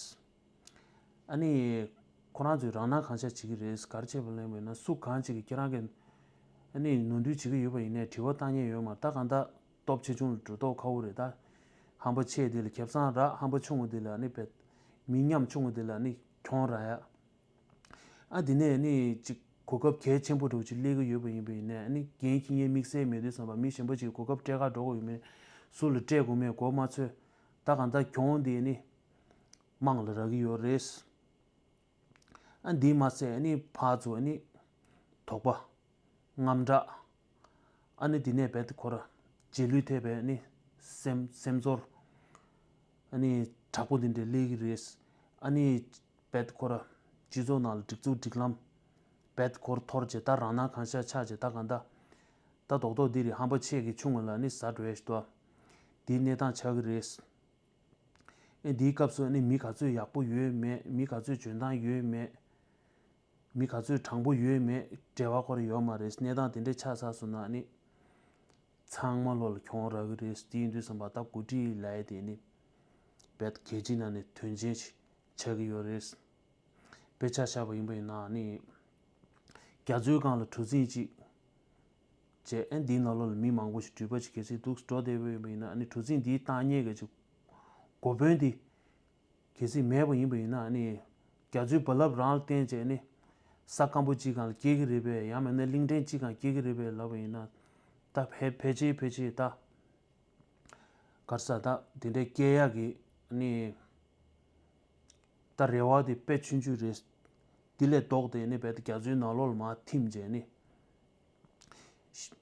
ཨ་ནི། ཁོ་རང་ཚོས་རང་སྣང་གང་ཤར་བྱེད་ཀྱི་རེད་ག་རེ་བྱས་པ་ལབ་པས་ན་སུ་གང་ཅིག་གིས་ཁྱེད་རང་གི་ཨ་ནི་ནོར་འཁྲུལ་བྱེད་ཀྱི་ཡོད་པ་ཡིན་ནའི་དྲི་བ་བཏང་མཁན་ཡོད་མ་རེད། ད་གང་ལྟར་སྟོབས་ཆེ་ཆུང་ལ་འགྲོ་མདོག་ཁ་པོ་རེད་ད། ཧམ་པ་ཆེ་དེ་ལ་ཁེ་བཟང་རག་ཧམ་པ་ཆུང་བ་དེ་ལ་ཨ་ནི་བེད། མི་ཉམ་ཆུང་བ་དེ་ལ་ཨ་ནི་གྱོང་རག་ཡ། ཨ་དེ་ནས་ཨ་ནི་ཅིག་གོ་སྐབས་གལ་ཆེན་པོ་འདྲ་བོ་ཅིག་སླེབས་ཀྱི་ཡོད་པ་ཡིན་པ་ཡིན་ནའི་ཨ་ནི་འགན་འཁྱེར་མཁན་དམིགས་བསལ་མེད་དུས་ཙམ་པ་མི་གཞན་པ་ཅིག་གོ་སྐབས་སྤྲད་ག་འགྲོ་དགོས་ཡོད་མེད། སུ་ལ་སྤྲད་དགོས་མེད་མགོ་མ་ཚོས། ད་གང་ལྟར་གྱོང་དེ་ཨ་ནི། དམངས་ལ་རག་གི་ཡོད་རེད། ཨ་འདི་མ་ཟད་ཨ་ནི་ཕར་ཚུར་ཨ་ནི་དོགས་པ། དངངས་སྐྲག་ཨ་ནི་འདི་ནས་རྦད་དེ་ཁོ་ར་རྗེས་ལུས་ཐེབས་པའི་ཨ་ནི་སེམས་སེམས་ཚོར། ཨ་ནི་དྲག་པོ་འདི་འདྲ་སླེབས་ཀྱི་རེད། ཨ་ནི་རྦད་དེ་ཁོ་ར་སྤྱི་ཚོགས་ནང་ལ་སྒྲིག་འཛུགས་སྒྲིག་ལམ། རྦད་དེ་ཁོ་ར་འཐོར་བྱས་ད་རང་སྣང་གང་ཤར་ཆགས་བྱས་ད་གང་ལྟར། ད་རྡོག་རྡོག་འདི་རེད་ཧམ་པ་ཆེ་གི་ཆུང་བ་ལ་ཨ་ནི་ཟ་འགྲོ་ཡ་ཞིག་འདུག་འདིའི་གནས་སྟངས་ཆགས་ཀྱི་རེད། ཨེ་འདིའི་སྐབས་སུ་ཨ་ནི་མི་ག་ཚོད་ཡག་པོ་ཡོད་མེད། མི་ག་ཚོད་འཇོན་ཐང་ཡོད་མེད། མི་ག་ཚོད་དྲང་པོ་ཡོད་མེད་འབྲེལ་བ་ཁོ་ར་ཡོད་མ་རེད། གནས་སྟངས་དེ་འདྲ་ཆགས་ཚར་སོང་ན་ཨ་ནི་ཚང་མ་བློ་ལ་གྱོང་རག་གི་རེད། དེ་ཡིན་དུས་ཙམ་པ་ད་འགོ་ཁྲིད་ལབ་ཡ་དེ་ནི་རྦད་གལ་ཆེ་ན་ནི་དོན་ཆེན་ཞིག་ཆགས་ཀྱི་ཡོད་རེད། དཔེ་ཆ་བཞག་པ་ཡིན་པ་ཡིན་ན་ནི། རྒྱ་མཚོའི་སྒང་ལ་གྲུ་གཟིངས་གཅིག་བྱས་ཨ་འདིའི་ནང་ལོགས་ལ་མི་མང་པོ་ཞིག་འགྲུལ་པ་ཞིག་གལ་སྲིད་འདུག་འགྲོ་བསྡད་པ་ཡིན་པ་ཡིན་ན་ཨ་ནི་གྲུ་གཟིངས་འདིའི་བཏང་སྙེག་གི་ཅིག་འགོ་དཔོན་འདི་གལ་སྲིད་མེད་པ་ཡིན་པ་ཡིན་ན་ཨ་ནི་རྒྱ་མཚོའི་རྦ་རླབས་རང་ལ་བརྟེན་བྱས་ཨ་ནི་ས་སྐམ་པོ་གཅིག་སྒང་ལ་སྐྱེ་གི་རེད་པས། ཡང་མིན་ན་གླིང་ཕྲན་གཅིག་སྒང་སྐྱེ་གི་རེད་པས་ལབ་པ་ཡིན་ན། ད་ ད་ཕལ་ཕལ་ཆེར་ཕལ་ཆེར་ད་ག་རེ་ཟ་ད་དེ་འདྲའི་སྐྱེ་ཡག་གི་ནི་ད་རེ་བ་དེ་དཔེ་ཆུང་ཆུང་རེད། དེ་ལས་ལྡོག་སྟེ་ནི་རྦད་དེ་རྒྱ་མཚོའི་ནང་ལོགས་ལ་མར་ཐིམ་བྱས་ནི་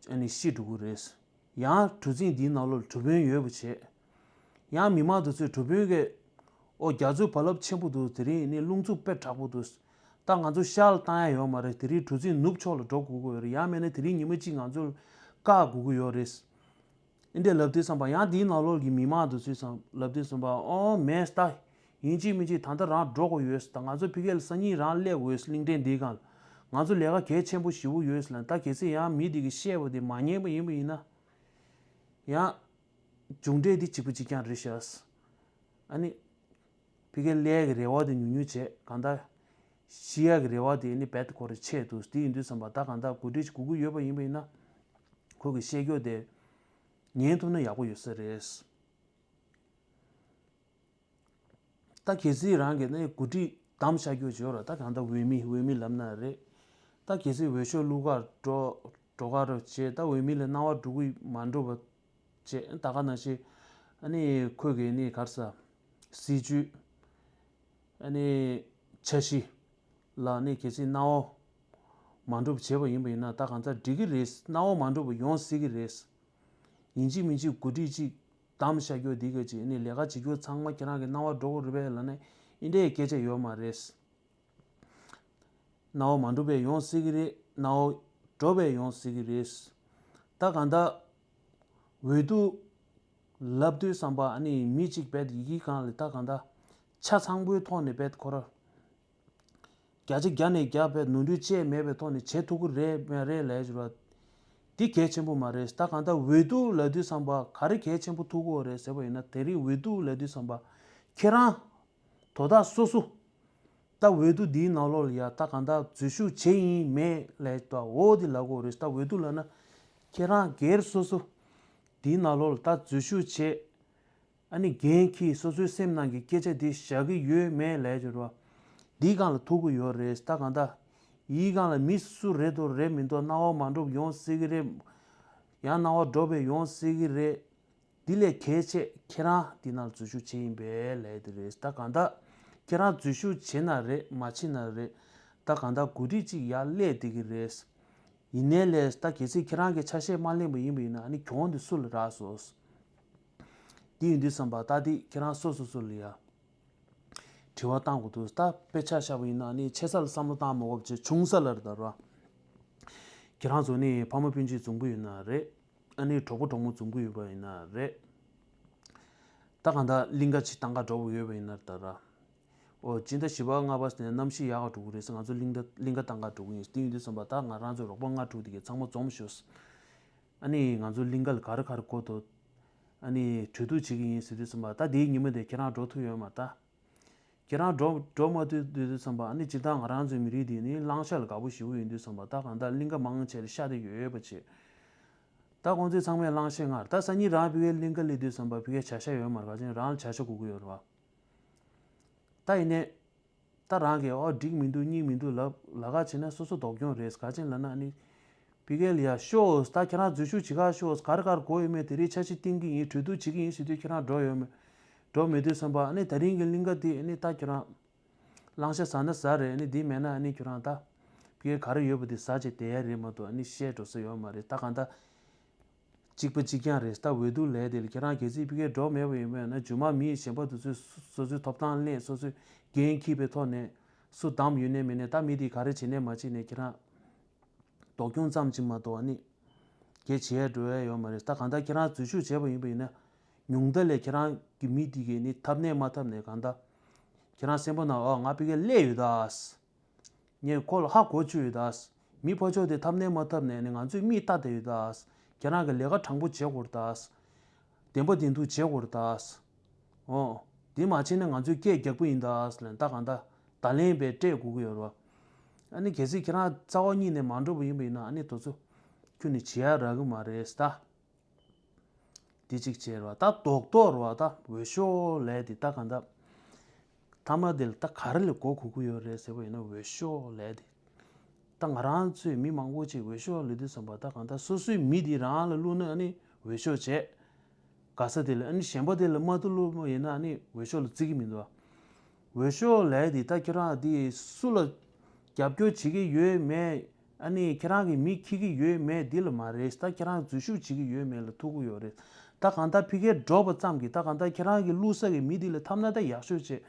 ཨ་ནི་ཤི་འགྲོ་གི་རེད། ཡང་གྲུ་གཟིངས་འདིའི་ནང་ལོགས་ལ་གྲུ་དཔོན་ཡོད་པ་བྱས། ཡང་མི་མང་དེ་ཚོས་གྲུ་དཔོན་གྱིས་ཨོ་རྒྱ་མཚོའི་རྦ་རླབས་ཆེན་པོ་འདུག་དེ་རིང་ནི་རླུང་འཚུབ་དཔེ་དྲག་པོ་འདུག་ད་ང་ཚོ་ཤར་ལ་བཏང་ཡ་ཡོད་མ་རེད། དེ་རིང་གྲུ་གཟིངས་ནུབ་ཕྱོགས་ལ་འགྲོ་དགོས་ཀྱི་ཡོད་རེད། ཡང་མིན་ན་དེ་རིང་ཉི་མ་གཅིག་ང་ཚོ་ལ་བཀག་དགོས་ཀྱི་ཡོད་རེད། ཨིན་འདྲས་ལབ་དུས་ཙམ་པ་ཡང་དེའི་ནང་ལོགས་ཀྱི་མི་མང་དེ་ཚོས་ཙམ་ལབ་དུས་ཙམ་པ་ཨོ་མེད་ད། ཡིན་གཅིག་མིན་གཅིག་ད་ལྟ་རང་འགྲོ་དགོས་ཡོད་ད། ང་ཚོ་ཕ་གི་ལ་སང་ཉིན་རང་སླེབས་དགོས་ཡོད་གླིང་ཕྲན་འདིའི་སྒང་ལ། ང་ཚོ་ལས་ཀ་གལ་ཆེན་པོ་ཞེ་པོ་ཡོད་ལ་ད་གལ་སྲིད་ཡང་མི་དེ་གིས་བཤད་པ་དེ་མ་ཉན་པ་ཡིན་པ་ཡིན་ན། ཡང་མཇུག་འབྲས་འདི་གཅིག་པ་གཅིག་རྐྱང་རེད་ཤག་ཨ་ནི། ཕ་གིའི་ལས་ཀྱི་རེ་བ་དེ་ཉུང་ཉུང་བྱས་གང་ལྟར། ཤི་ཡག་གི་རེ་བ་དེ་ནི་རྦད་དེ་ཁོ་རང་ཆེ་འདུག་དེ་ཡིན་དུས་ཙམ་པ་ད་གང་ལྟར་གོ་སྒྲིག་དགོས་ཀྱི་ཡོད་པ་ཡིན་པ་ཡིན་ན། ཁོ་གི་བཤད་རྒྱུ་དེ་ཉན་ཐུབ་ན་ཡག་པོ་ཡོད་ས་རེད། ད་གལ་སྲིད་རང་གིས་ནི་གོ་སྒྲིག་བདམས་བཞག་རྒྱུ་བྱོས་ར། ད་གང་ལྟར་འོས་མི་འོས་མི་ལབ་ན་རེད། ད་གལ་སྲིད་འོས་ཤོག་བླུག་གར་འགྲོ་འགྲོ་གར་བྱས་ད་འོས་མི་ལ་སྣང་བ་འགྲོ་གི་མ་འགྲོ་བ་བྱས་ད་ག་ནང་བཞིན་ཨ་ནི་ཁོས་གི་ནི་ག་རེ་ཟ་སྲིད་ཇུས་ཨ་ནི་འཆར་གཞི་ལ་ནི་གལ་སྲིད་སྣང་བ་མ་འགྲོ་བ་བྱས་པ་ཡིན་པ་ཡིན་ན་ད་གང་ལྟར་འགྲིག་གི་རེད། སྣང་བ་མ་འགྲོ་བ་ཡོང་སྲིད་གི་རེད། ཡིན་གཅིག་མིན་གཅིག་གོ་སྒྲིག་ཅིག་བདམས་བཞག་རྒྱུ་འདི་ག་ཅིག་ནི་ལས་ཀ་བྱེད་རྒྱུ་ཚང་མ་ཁྱེད་རང་གི་སྣང་བ་འགྲོ་གི་རེད་པས་ལབ་ནས་ཨིན་འདྲའི་སྐད་ཆ་ཡོད་མ་རེད། སྣང་བ་མ་འགྲོ་བས་ཡོང་སྲིད་ཀྱི་རེད། སྣང་བ་འགྲོ་བས་ཡོང་སྲིད་ཀྱི་རེད། ད་གང་ལྟར་འོས་བསྡུ་ལབ་དུས་ཙམ་པ་ཨ་ནི་མི་གཅིག་རྦད་ཡི་གེ་སྒང་ལ་ད་གང་ལྟར་ཆ་ཚང་པོའི་ཐོག་ནས་རྦད་ཁོ་ར་བརྒྱ་ཆ་བརྒྱ་ནས་བརྒྱ་བས་ནོར་འཁྲུལ་ཅིག་མེད་པའི་ཐོག་ནས་བྱེད་ཐུབ་ཀྱི་རེད་མ་རེད་ལབ་ཞུ་བ། འདི་གལ་ཆེན་པོ་མ་རེད། ད་གང་ལྟར་འོས་བསྡུ་ལབ་དུས་ཙམ་པ་ག་རེ་གལ་ཆེན་པོ་ཐུག་གི་རེད་ཟེར་བ་ཡིན་ན་དེ་རིང་འོས་བསྡུ་ལབ་དུས་ཙམ་པ་ཁྱེད་རང་དོ་བདག་སོ་སོ་ད་འོས་བསྡུ་འདིའི་ནང་ལོགས་ལ་ཡ་ད་གང་ལྟར་འཛུལ་ཞུགས་བྱེད་ཡིན་མེད་ལབ་ད་འོ་འདི་ལབ་དགོས་རེད། ད་འོས་བསྡུ་ལབ་ན་ཁྱེད་རང་སྒེར་སོ་སོ་འདིའི་ནང་ལོགས་ལ་ད་འཛུལ་ཞུགས་བྱེད། ཨ་ནི་འགན་འཁྱེར་སོ་སོའི་སེམས་ནང་གི་སྐད་ཆ་འདི་བཞག་གི་ཡོད་མེད་ལབ་ཀྱི་རེད་བ། འདིའི་སྒང་ལ་ཐུག་གི་ཡོད་རེད། ད་གང་ལྟར་ཡིའི་སྒང་ལ་མི་སུ་རེད་འདུག་རེད་མི་འདུག་སྣང་བ་མ་འགྲོ་ཡོང་སྲིད་ཀྱི་རེད། ཡང་སྣང་བ་འགྲོ་བས་ཡོང་སྲིད་ཀྱི་རེད། འདི་ལས་གལ་ཆེ་ཁྱེད་རང་འདི་ནང་འཛུལ་ཞུགས་བྱེད་ཡིན་པས་ལབ་དེ་རེད། ད་གང་ལྟར་ཁྱེད་རང་འཛུལ་ཞུགས་བྱེད་ན་རེད་མ་བྱེད་ན་རེད། ད་གང་ལྟར་གོ་སྒྲིག་ཅིག་ཡར་སླེབས་བསྡད་ཀྱི་རེད། ཡིན་ནའི་ལས་ད་གལ་སྲིད་ཁྱེད་རང་གི་ཆ་ཤས་མ་ལེན་པ་ཡིན་པ་ཡིན་ན་ཨ་ནི་གྱོང་འདི་སུ་ལ་རག་སོང་། དེ་ཡིན་དུས་ཙམ་པ་ད་དེ་ཁྱེད་རང་སོ་སོ་སོ་ལ་ཡ་དྲི་བ་བཏང་དགོས་འདུག་ད་དཔེ་ཆ་བཞག་པ་ཡིན་ན་ཨ་ནི་ཆེ་ས་ལ་བསམ་བློ་བཏང་མ་དགོས་པ་བྱས་ཆུང་ས་ལ་རེད་ད་ར། ཁྱེད་རང་ཚོ་ནི་ཕ་མ་སྤུན་མཆེད་འཛོམས་གི་ཡོད་ན་རེད། ཨ་ནི་གྲོགས་པོ་གྲོགས་མོ་འཛོམས་གི་ཡོད་པ་ཡིན་ན་རེད། ད་གང་ལྟར་གླིང་ག་ཅིག་བཏང་ག་འགྲོ་བ་ཡོད་པ་ཡིན་ན་རེད་ད་ར། ཨོ་སྤྱི་ཟླ་བཞི་པ་ལྔ་པ་ཟེར་ནས་གནམ་གཤིས་ཡག་ག་འགྲོ་གི་རེད་ཟེར། ང་ཚོ་གླིང་ད་གླིང་ག་བཏང་ག་འགྲོ་གི་ཡིན། དེ་ཡིན་དུས་ཙམ་པ་ད་ང་རང་ཚོ་རོགས་པ་ལྔ་དྲུག་དེ་གས་ཚང་མ་འཛོམས་ཤོག་ཨ་ནི་ང་ཚོ་གླིང་ག་ལ་ག་རེ་ག་རེ་དགོས་འདུག་ཨ་ནི་གྲོས་བསྡུར་བྱེད་ཀྱི་ཡིན་ཟེར་དུས་ཙམ་པ་ད་དེའི་ཉིན་མོ་དེ་ཁྱེད་རང་འགྲོ་ཐུབ་ཡོད་མ་རེད་ད། ཁྱེད་རང་འགྲོ་འགྲོ་མ་ཐུབ་དུས་ཙམ་པ་ཨ་ནི་སྤྱིར་བཏང་ང་རང་ཚོའི་མི་རིགས་དེ་ནི་གླང་ཤ་ལ་དགའ་པོ་ཞེ་པོ་ཡིན་དུས་ཙམ་པ་ད་གང་ལྟར་གླིང་ག་མང་ཆེ་ལ་ཤ་དེ་ཡོད་ཡོད་པ་བྱེད། ད་ཁོང་ཚོས་ཚང་མས་གླང་ཤ་མངར། ད་སང་ཉིན་རང་ཕ་གིའི་གླིང་ག་སླེབས་དུས་ཙམ་པ་ཕ་གིའི་བྱ་ཤ་ཡོད་མ་རེད། ག་ཅིག་རང་ལ་བྱ་ཤ་དགོས་ཀྱི་ཡོད་རེད་བ། ད་ཡིན་ནའི། ད་རང་གིས་ཨོ་འགྲིག་མི་འདུག་སྙིང་མི་འདུག་ལབ་ལབ་ཁ་བྱས་ན་སོ་སོ་སྡུག་གྱོང་རེད། ག་ཅིག་ལབ་ན་ཨ་ནི། ཕ་གིར་ཡ་ཤོག་ད་ཁྱེད་རང་འཛུལ་ཞུགས་བྱེད་ཁ་ཤོག་ག་རེ་ག་རེ་དགོས་ཡོད་མེད་དེ་རིང་འཆར་གཞི་བཏིང་གི་ཡིན། གྲོས་བསྡུར་བྱེད་ཀྱི་ཡིན་ཟེར་དུས་ཁྱེད་རང་འགྲོ་ཡོད་མེད། འགྲོ་མེད་དུས་ཙམ་པ་ཨ་ནི་ད་རིང་གི་གླིང་ག་དེ་ཨ་ནི་ད་ཁྱེད་རང་གླང་ཤ་ཟ་ན་ཟ་རེད། ཨ་ནི་དེ་མེད་ན་ཨ་ནི་ཁྱེད་རང་ད་ཕ་གིར་ག་རེ་ཡོད་པ་དེ་ཟ་བྱས་བསྡད་ཡ་རེད་མ་གཏོགས་ཨ་ནི་བཤད་འགྲོ་ས་ཡོད་མ་རེད། ད་གང་ལྟར། གཅིག་པ་གཅིག་རྐྱང་རེད། ད་འོས་བསྡུ་ལས་དེ་ལ་ཁྱེད་རང་གལ་སྲིད་ཕ་གིར་འགྲོ་མེད་པ་ཡིན་པས་ན་རྗེས་མ་མི་གཞན་པ་དེ་ཚོས་སོ་སོའི་ཐོབ་ཐང་ལེན། སོ་སོའི་འགན་འཁྱེར་བའི་ཐོག་ནས་སུ་བདམས་ཡོད་ནས་མེད་ནས་ད་མི་དེས་ག་རེ་བྱེད་ནས་མ་བྱེད་ནས་ཁྱེད་རང་སྡུག་གྱོང་ཙམ་ཅིག་མ་གཏོགས་ཨ་ནི་གལ་ཆེ་འགྲོ་ཡ་ཡོད་མ་རེད། ད་གང་ལྟར་ཁྱེད་རང་འཛུལ་ཞུགས་བྱས་པ་ཡིན་པ་ཡིན་ན་ཉུང་མཐའ་ལས་ཁྱེད་རང་གི་མི་དེ་གས་ནི་འཐབ་ནས་མ་འཐབ་ནས་གང་ལྟར་ཁྱེད་རང་སེམས་པ་ནང་ཨ་ང་ཕ་གིར་སླེབས་ཡོད་ད། ངས་ཁོ་ལ་ཧ་གོ་བཅུག་ཡོད་ད། མི་ཕོ་ཕྱོགས་དེ་འཐབ་ནས་མ་འཐབ་ནས་ནི་ང་ཚོས་མིག་ལྟ་བསྡད་ཡོད་ད། ཁྱེད་རང་གི་ལས་ཀ་དྲང་པོ་བྱེད་དགོས་རེད་ད། བདེན་པ་བདེན་ཐུག་བྱེད་དགོས་རེད་ད། འོ། དེ་མ་བྱས་ན་ང་ཚོས་སྐད་རྒྱག་པ་ཡིན་ད་ཟེར་ལབ་ད་གང་ལྟར་བརྡ་ལན་དཔེ་སྤྲད་དགོས་ཀྱི་ཡོད་རེད་བ། ཨ་ནི་གལ་སྲིད་ཁྱེད་རང་རྩ་བ་ཉིད་ནས་མ་འགྲོ་བ་ཡིན་པ་ཡིན་ན་ཨ་ནི་དེ་ཚོ་ཁྱོན་ནས་བྱེད་ཡ་རག་གི་མ་རེད་ད། འདི་གཅིག་བྱས་རེད་བ། ད་རྡོག་རྡོག་རེད་བ། ད་འོས་ཤོག་ལབ་དེ་ད་གང་ལྟར་མཐའ་མ་དེ་ལ་ད་ག་རེ་ལ་མགོ་འཁོར་གྱི་ཡོད་རེད་ཟེར་བ་ཡིན་ན་འོས་ཤོག་ལབ་དེ། ད་ང་རང་ཚོའི་མི་མང་པོ་ཅིག་འོས་ཤོག་ལབ་དུས་ཙམ་པ་ད་གང་ལྟར་སོ་སོའི་མི་དེ་རང་ལ་བླུགས་ན་ཨ་ནི་འོས་ཤོག་བྱས། ག་ས་དེ་ལ་ཨ་ནི་གཞན་པ་དེ་ལ་མ་བླུགས་པ་ཡིན་ན་ཨ་ནི་འོས་ཤོག་ལ་བརྩི་གི་མི་འདུག་འོས་ཤོག་ལབ་དེ་ད་ཁྱེད་རང་དེ་སུ་ལ་རྒྱབ་སྐྱོར་བྱེད་ཀྱི་ཡོད་མེད། ཨ་ནི་ཁྱེད་རང་གི་མི་འཁྱེར་གྱི་ཡོད་མེད་འདི་ལ་མ་རེད། ད་ཁྱེད་རང་འཛུལ་ཞུགས་བྱེད་ཀྱི་ཡོད་མེད་ལ་ཐུག་གི་ཡོད་རེད། ད་གང་ལྟར་ཕ་གིར་འགྲོ་བ་ཙམ་གྱིས་ད་གང་ལྟར་ཁྱེད་རང་གི་བླུགས་ས་གི་མི་འདི་ལ་འཐམས་ན་ད་ཡག་ཤོས་བྱེད།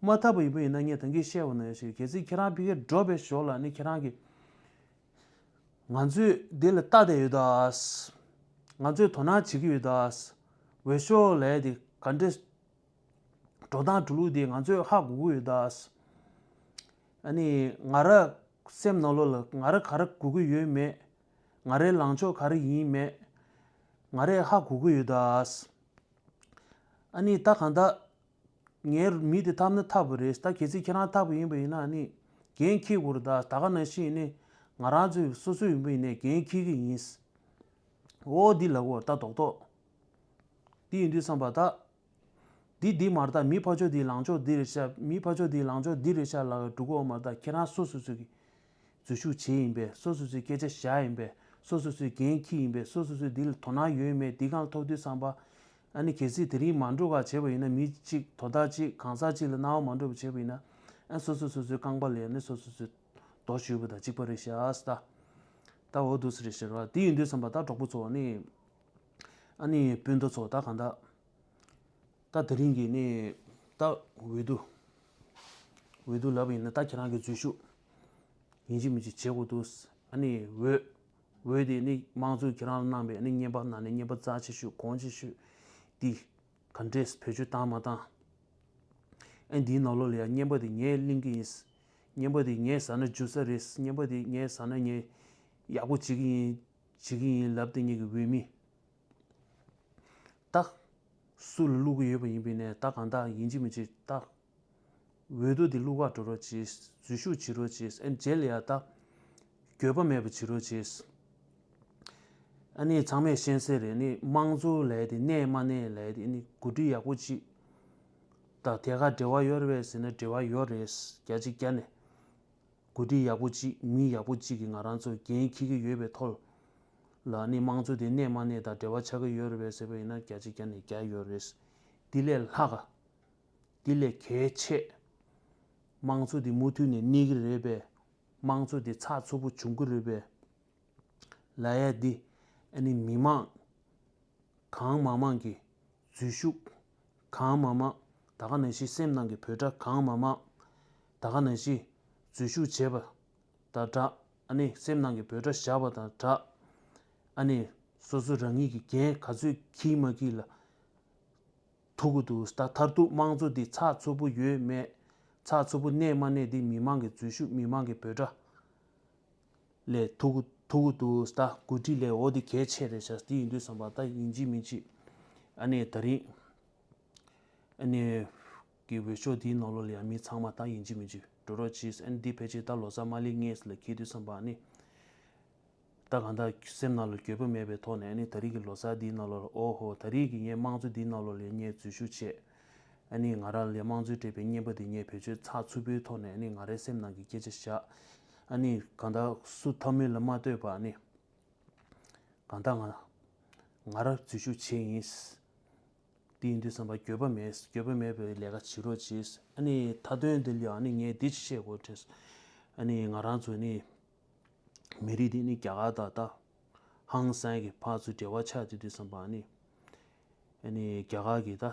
མ་འཐམས་པ་ཡིན་པ་ཡིན་ན་ངས་ད་གིན་བཤད་པ་ནང་བཞིན་གལ་སྲིད་ཁྱེད་རང་ཕ་གིར་འགྲོ་བའི་ཞོར་ལ་ནི་ཁྱེད་རང་གི་ང་ཚོས་འདི་ལ་ལྟ་བསྡད་ཡོད་ད། ང་ཚོས་དོ་སྣང་བྱེད་ཀྱི་ཡོད་ད། འོས་ཤོག་ལབ་དེ་ག་འདྲས། འགྲོ་སྟངས་འགྲོ་ལུགས་དེ་ང་ཚོས་ཧ་གོ་གི་ཡོད་ད། ཨ་ནི་ང་ར་སེམས་ནང་ལོགས་ལ་ང་ར་ག་རེ་དགོས་ཀྱི་ཡོད་མེད། ང་རའི་ལངས་ཕྱོགས་ག་རེ་ཡིན་མེད། ང་རས་ཧ་གོ་གི་ཡོད་ད། ཨ་ནི་ད་གང་ལྟར་ངའི་མི་དེ་འཐམས་ན་འཐམས་པ་རེད། ད་གལ་སྲིད་ཁྱེད་རང་འཐམས་པ་ཡིན་པ་ཡིན་ན་ཨ་ནི་འགན་འཁྱེར་དགོས་རེད་ད། ད་ག་ནང་བཞིན་ཡིན་ནི་ང་རང་ཚོས་སོ་སོ་ཡིན་པ་ཡིན་ནའི་འགན་འཁྱེར་གྱི་ཡིན། འོ་འདི་ལབ་དགོས་རེད་ད་རྡོག་རྡོག་འདི་ཡིན་དུས་ཙམ་པ་ད། འདི་འདི་མ་རེད་ད། མི་ཕར་ཕྱོགས་འདི་ལངས་ཕྱོགས་འདི་རེད་ཤག་མི་ཕར་ཕྱོགས་འདི་ལངས་ཕྱོགས་འདི་རེད་ཤག་ལབ་འགྲོ་གི་ཡོད་མ་རེད་ད། ཁྱེད་རང་སོ་སོ་སོ་གི་འཛུལ་ཞུགས་བྱས་ཡིན་པས། སོ་སོ་སོའི་སྐད་ཆ་བཞག་ཡིན་པས། སོ་སོ་སོའི་འགན་འཁྱེར་ཡིན་པས། སོ་སོ་སོའི་འདི་ལ་དོ་སྣང་ཡོད་མེད་འདི་གང་ཐོབ་དུས་ཙམ་པ། ཨ་ནི་གལ་སྲིད་དེ་རིང་མ་འགྲོ་ག་བྱས་པ་ཡིན་ན་མི་གཅིག་དོ་བདག་གཅིག་གང་ཟག་གཅིག་ལ་སྣང་བ་མ་འགྲོ་བ་བྱས་པ་ཡིན་ན། ཨ་སོ་སོ་སོ་སོའི་རྐང་པ་ལ་ཨ་ནི་སོ་སོ་སོའི་རྡོ་གཞུས་པ་དང་གཅིག་པ་རེད་ཤག་ད། ད་འོ་འདུག་སེ་རེད་ཤག་ར། དེ་ཡིན་དུས་ཙམ་པ་ད་གྲོགས་པོ་ཚོ་ཨ་ནི། ཨ་ནི་སྤུན་ཟླ་ཚོ་ད་གང་ལྟར། ད་དེ་རིང་གི་ནི་ད་འོས་བསྡུ། འོས་བསྡུ་ལབ་པ་ཡིན་ན་ད་ཁྱེད་རང་གི་འཛུལ་ཞུགས་ཡིན་གཅིག་མིན་གཅིག་བྱེད་དགོས་འདུག་ཨ་ནི་འོས། འོས་དེ་ནི་དམངས་གཙོས་ཁྱེད་རང་ལ་གནང་བའི་ཨ་ནི་བརྙན་པར་ནང་ནས་བརྙན་པར་རྩ་ཆེ་ཤོས་གོང་ཆེ་ཤོས་འདི་ག་འདྲས་བེད་སྤྱོད་བཏང་མ་བཏང་། ཨ་འདིའི་ནང་ལོགས་ལ་ཡང་བརྙན་པར་དེ་ངས་ལེན་གྱི་ཡིན། བརྙན་པར་དེ་ངས་ཟ་ན་འཇུ་ས་རེད། བརྙན་པར་དེ་ངས་ཟ་ན་ངས་ཡག་པོ་བྱེད་ཀྱི་ཡིན། བྱེད་ཀྱི་ཡིན་ལབ་དེ་ངེད་ཀྱི་འོས་མི། ད། སུ་ལ་བླུག་གི་ཡོད་པ་ཡིན་པས་ནས་ད་གང་ལྟར་ཡིན་གཅིག་མིན་གཅིག་ད། འོས་བསྡུ་འདི་བླུག་ག་འགྲོ་རོགས་གྱིས། འཛུལ་ཞུགས་བྱེད་རོགས་གྱིས། ཨ་ནི་རྗེས་ལ་ཡ་ད། འགྱོད་པ་མེད་པ་བྱེད་རོགས་གྱིས། ཨ་ནི་ཚང་མས་ཤེས་གསལ་རེད། ནི་དམངས་གཙོ་ལས་དེ་གནས་མ་གནས་ལས་དེ་ནི་འགོ་ཁྲིད་ཡག་པོ་གཅིག་ད་དེ་ག་འབྲེལ་བ་ཡོད་རེད་པས་ཟེར་ན་འབྲེལ་བ་ཡོད་རེད། བརྒྱ་ཆ་བརྒྱ་ནས། འགོ་ཁྲིད་ཡག་པོ་གཅིག་མི་ཡག་པོ་གཅིག་གིས་ང་རང་ཚོ་འགན་འཁྱེར་གྱི་ཡོད་པའི་ཐོག་ལ་ནི་དམངས་གཙོ་དེ་གནས་མ་གནས་དང་འབྲེལ་བ་ཆགས་ཀྱི་ཡོད་རེད་པས་ཟེར་བ་ཡིན་ན་བརྒྱ་ཆ་བརྒྱ་ནས་བརྒྱ་ཡོད་རེད། དེ་ལས་ལྷག་ག་དེ་ལས་གལ་ཆེ། དམངས་གཙོ་དེ་མུ་མཐུད་ནས་གནས་ཀྱི་རེད་པས། དམངས་གཙོ་དེ་ཚགས་ཚུད་པོ་བྱུང་གི་རེད་པས། ལབ་ཡ་འདི་ཨ་ནི་མི་མང་གང་མང་མང་གིས་འཛུལ་ཞུགས་གང་མང་མང་། ད་ག་ནང་བཞིན་སེམས་ནང་གི་འབོད་སྒྲ་གང་མང་མང་། ད་ག་ནང་བཞིན་འཛུལ་ཞུགས་བྱས་པ་དང་སྦྲགས། ཨ་ནི་སེམས་ནང་གི་འབོད་སྒྲ་བཞག་པ་དང་སྦྲགས། ཨ་ནི་སོ་སོ་རང་ཉིད་ཀྱི་འགན་ག་ཚོད་འཁྱེར་མ་འཁྱེར་ལ་ཐུག་གི་འདུག་ད་མཐར་ཐུག་དམངས་གཙོ་འདི་ཚགས་ཚུད་པོ་ཡོད་མེད། ཚགས་ཚུད་པོ་གནས་མ་གནས་འདི་མི་མང་གི་འཛུལ་ཞུགས་མི་མང་གི་འབོད་སྒྲ་ལས་ཐུག་གི་ཐུག་གི་འདུག་ད་འགོ་ཁྲིད་ལས་འོ་འདི་གལ་ཆེ་རེད་ཤག་འདི་ཡིན་དུས་ཙམ་པ་ད་ཡིན་གཅིག་མིན་གཅིག་ཨ་ནི་ད་རིང་ཨ་ནི་གི་འོས་ཤོག་འདིའི་ནང་ལོགས་ལ་ཡང་མི་ཚང་མ་ད་ཡིན་གཅིག་མིན་གཅིག་འགྲོ་རོགས་གྱིས། ཨ་ནི་འདི་ཕལ་ཆེར་ད་ལོ་གསར་མ་སླེབས་སྔོན་ལ་འཁེལ་དུས་ཙམ་པ་ཨ་ནི། ད་གང་ལྟར་སེམས་ནང་ལ་འགྱོད་པ་མེད་པའི་ཐོག་ནས་ཨ་ནི་ད་རེས་ཀྱི་ལོ་གསར་འདིའི་ནང་ལོགས་ལ་ཨོ་ཧོ་ད་རེས་ཀྱི་ངའི་དམངས་གཙོ་འདིའི་ནང་ལོགས་ལ་ངས་འཛུལ་ཞུགས་བྱས། ཨ་ནི་ང་རང་ལ་དམངས་གཙོས་སྤྲད་པའི་བརྙན་པར་འདི་ངས་བེད་སྤྱོད་ཚགས་ཚུད་པོའི་ཐོག་ནས་ཨ་ནི་ང་རའི་སེམས་ནང་གི་སྐད་ཆ་བཞག་ཨ་ནི་གང་ལྟར་སུ་འཐབ་མིན་ལ་མ་ལྟོས་པར་ཨ་ནི་གང་ལྟར་ང་ང་རང་འཛུལ་ཞུགས་བྱས་ཡིན། དེ་ཡིན་དུས་ཙམ་པ་འགྱོད་པ་མེད། འགྱོད་པ་མེད་པའི་ལས་ཀ་བྱེད་རོགས་གྱིས། ཨ་ནི་མཐའ་དོན་དེ་ལ་ཨ་ནི་ངས་འདི་ཅིག་བཤད་དགོས་དྲན། ཨ་ནི་ང་རང་ཚོ་ནི་མི་རིགས་འདི་ནི་རྒྱ་གར་དང་ད་ཧང་སང་གི་ཕར་ཚུར་འབྲེལ་བ་ཆགས་དུས་དུས་ཙམ་པ་ཨ་ནི་ཨ་ནི་རྒྱ་གར་གི་ད་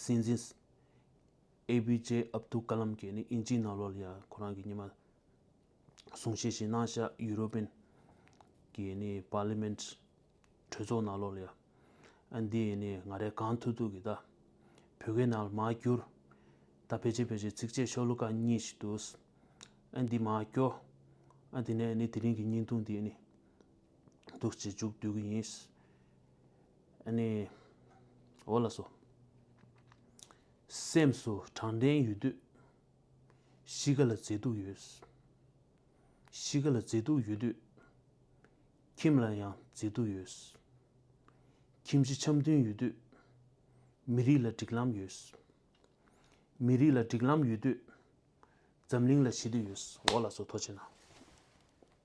སྲིད་འཛིན་ཨེ་པི་ཇེ་ཨབ་དུལ་ཀ་ལམ་གྱིས་ནི་དབྱིན་ཇིའི་ནང་ལོགས་ལ་ཡང་ཁོ་རང་གི་ཉི་མ་གསུང་བཤད་ཞིག་གནང་ཤག་ཡུ་རོ་པན་གྱི་ནི་པར་ལི་མེན་གྲོས་ཚོགས་ནང་ལོགས་ལ་ཡ། ཨ་འདི་ནི་ང་རའི་གང་ཐུབ་ཐུབ་ཀྱི་ད་བོད་སྐད་ནང་ལ་མར་བསྒྱུར། ད་ཕལ་ཆེར་ཕལ་ཆེར་ཚིགས་བཅད་ཤོ་ལོ་ཀ་གཉིས་ཤིག་འདུག་ཨ་འདི་མར་སྐྱོར། ཨ་འདི་ནས་ནི་དེ་རིང་གི་བརྙན་ཐུང་འདི་ནི་འདུག་ཅེས་མཇུག་བསྡུ་གི་ཡིན། ཨ་ནི་འོ་ལགས་སོ། སེམས་སུ་དྲང་བདེན་ཡོད་དུས། གཤིས་ཀ་ལ་མཛེས་སྡུག་ཡོད། གཤིས་ཀ་ལ་མཛེས་སྡུག་ཡོད་དུས། ཁྱིམ་ལ་ཡང་མཛེས་སྡུག་ཡོད། ཁྱིམ་གཞི་འཆམ་མཐུན་ཡོད་དུས། མི་རིགས་ལ་སྒྲིག་ལམ་ཡོད། མི་རིགས་ལ་སྒྲིག་ལམ་ཡོད་དུས། འཛམ་གླིང་ལ་བྱེད་དུ་ཡོད། འོ་ལགས་སོ། ཐུགས་རྗེ་གནང་།